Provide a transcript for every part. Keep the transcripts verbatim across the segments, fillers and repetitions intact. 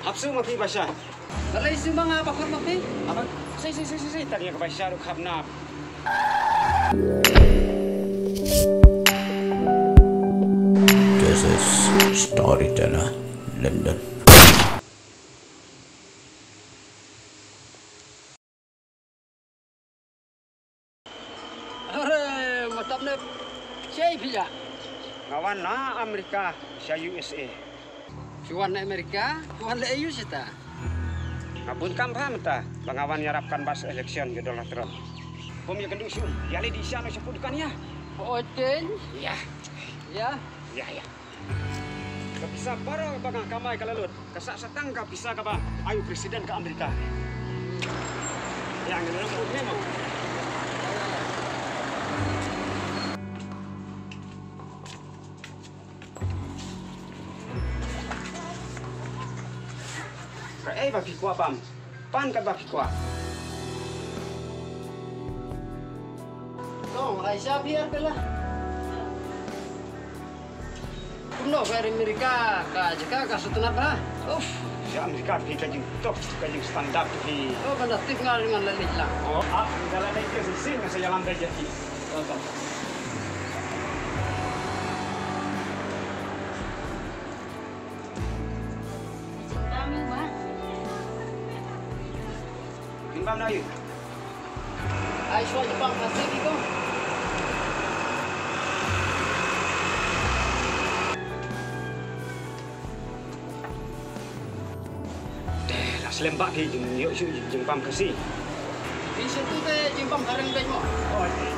Hap siew ma phi Basha. Balei siew ma nga ba khot ma phi? Haba, sei sei sei sei sei, tang ïa ka Basha ruh khap nap. This is Storyteller London. Are, Matapnep. Shaei phi ïa? Nga wan na Amerika sha U S A. Phi wan na Amerika, phi wan leh aïu shata? Nga bun kam bha mynta, ba nga wan ïarap canvass election ïa u Donald Trump. Bym ïakynduh shuh, ïa lei dei sha no sha pud kan ïa. Oi teng. Ïa. Ïa. Ïa, ïa. Ka pisa baroh ba nga kamai ka la lut. Ka sah sa tang ka pisa kaba ai u president ka Amerika. Ïa, ngi lem pud ne mo. Kaei ba phi kwah bam? Pan kat ba phi kwah. Kong, ai sha phi ar pela. Kumno ka ri Amerika ka jaka ka sutnat ba? Uf. Sha Amerika phi ka jingtok, ka jingstandard phi. Oh, ban da tip nga ngan la leit lang. Oh, ah, nga la leit ka shisien nga sa ïalam da jaki. Oh, bam. Phin bam na ïu. Ai shuwa jingpang plastik ïa ko. Te la slem ba phi jing ïoh shu jingpam Khasi. Phi shu tu te jingpam phareng beit mo. Oh, eh.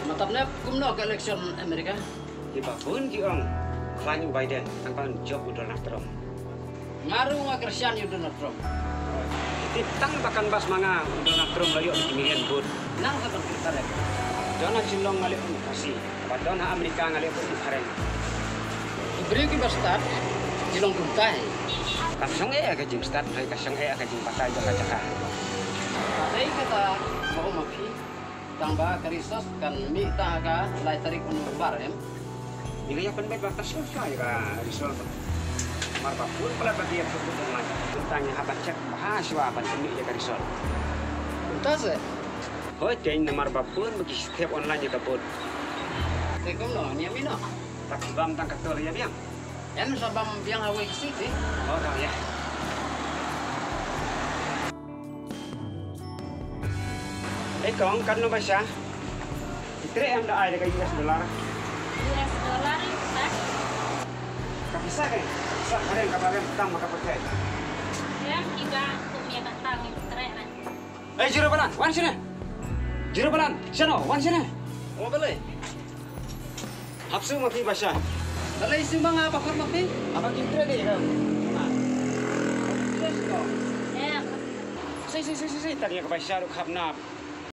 Matapnep kumno ka election Amerika? Kiba bun ki ong khlaiñ u Biden, tang ban jop u Donald Trump. Nga ruh nga kyrshan ïa u Donald Trump. Ki tip tang ba canvass ma nga u Donald Trump la ïoh da ki million vote. Nang sa ban kyrshan. Don ha Shillong nga leh u Khasi, ba don ha Amerika nga leh u phareng. Ki briew kiba stad ki long kumta hi. Kam shong eh ka jingstad, hynrei ka shong eh ka jingbatai jong ka jaka. Hynrei kata ba u ma phi. Tang ba ka result kan mih tang ha ka lai tarik u November, em? Ngi la ïa pynbeit ba ka shu shu ïa ka result. Namar ba bun palat ba ki ïa pynbeit online. Tang ïa hap ban check bha shuwa ban pynmih ïa ka result. Kumta se? Hooid, teng namar ba bun ba ki step online ïa ka vote. Te kumno, ngi ïa mih noh? Te phi bam tang katto ïa biang. Em, sa bam biang ha wei ka city. Oh, tang ïa. Ei kong, katno ba sha? Ki treh em da ai da ka U S dollar. U S dollar, tak? Ka pisa ke? Ka pisa phareng kaba rem tam ma ka pyrthei. Em, kiba kum ïa ka tang treh na. Ei, Jirobalan, wan shane. Jirobalan, shano, wan shane. Oh, balei? Hap siew ma phi Basha. Balei siew ma nga ba khot ma phi? Haba kin treh de ka. Sei sei sei sei sei, tang ïa ka Basha ruh khap nap.